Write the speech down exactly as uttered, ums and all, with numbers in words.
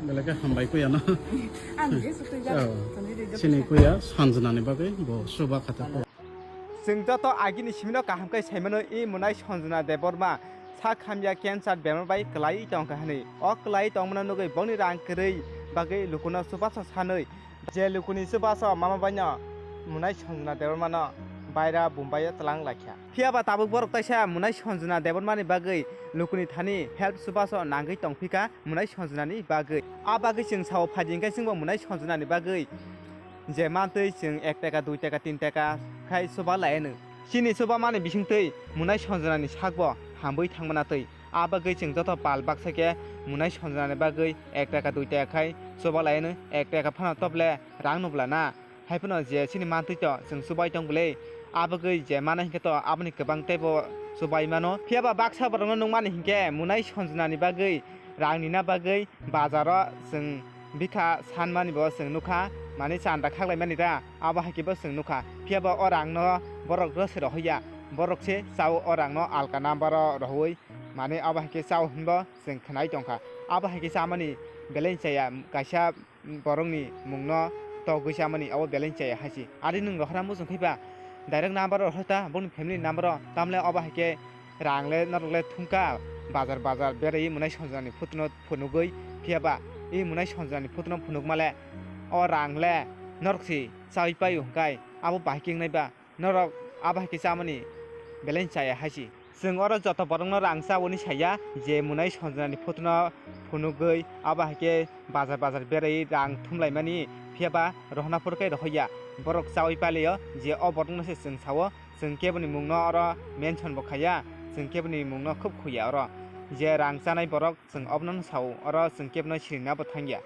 Belai khe hambai kuya no. Ang je sutui jak, Oh. Toni de Sini kuya Sanjana ni bagwi bo suba kha ta. Chwng joto agini simino kaham khe saimano i Munai Sanjana Debbarma sak hamya cancer bemar bai kwlai tongkha hwnwi. O kwlai tongmano nugwi bongni rang kwrwi bagwi lukuno chubachu sanwi je lukuni chubachu mama baino Munai Sanjana Debbarmano baira Bombay-o tlang laikha. Phiya ba tabuk borok taisa Munai Sanjana Debbarmani bagwi lukuni thani help chubachu nangwi tongphika Munai Sanjanani bagwi. A bagwi chwng sao phaidi hwnkhe chwngbo Munai Sanjanani bagwi je mantwi chwng ek taka, dui taka, tin taka khai chuba laiyano. Chini chubamani bisingtwi Munai Sanjanani sakbo hamwi thangmana twi. A bagwi chwng joto pal baksa khe Munai Sanjanani bagwi ek taka, dui taka khai chuba laiyano, ek taka phano tople rang nubla na. Hai phano je chini mantwi to chwng chubai tong bwle, a bagwi je mana hinkhe to aboni kwbang teibo chubai mano. Phiya ba baksa borokno nukmani hinkhe Munai Sanjanani bagwi rang nina bagwi bazaro chwng bikha sanmani bo chwng nukha, mani chanda khaklaimani da, abo hai khe bo chwng nukha. Phiya ba o rangno borok rw se rohorya, borok se chao o rangno alka number-o rohoi, mani abo hai khe chao hinbo chwng khnai tongkha. Abo hai khe chamani belai chaya kaisa borokni mungno togwi chamani abo belai chaya hai se. Ari nwng rohorna muchung khe ba direct number-o rohor ta, boni family number-o, tamle abo hai khe rang le norok le thumkha bazar bazar beraiwi Munai Sanjanani photo no phunugwi, phiya ba i Munai Sanjanani photo no phunukma le o rang le norok se chawi paio hwnkhe abo bahai khe wngnai ba norok abo hai khe chamani belai chaya hai se. Chwng oro joto borokno rang chawi hwnwi saya je Munai Sanjanani photo no phunugwi abo hai khe bazar bazar beraiwi rang thumlaimani, phiya ba rohorna phuru khe rohorya, borok chawi palio je o borokno se chwng sao. Chwng keboni mungno oro mention bo khaiya, chwng keboni mungno khub khuya oro. Je rang chanai borok chwng obono sao, oro chwng kebono sinina bo thangya.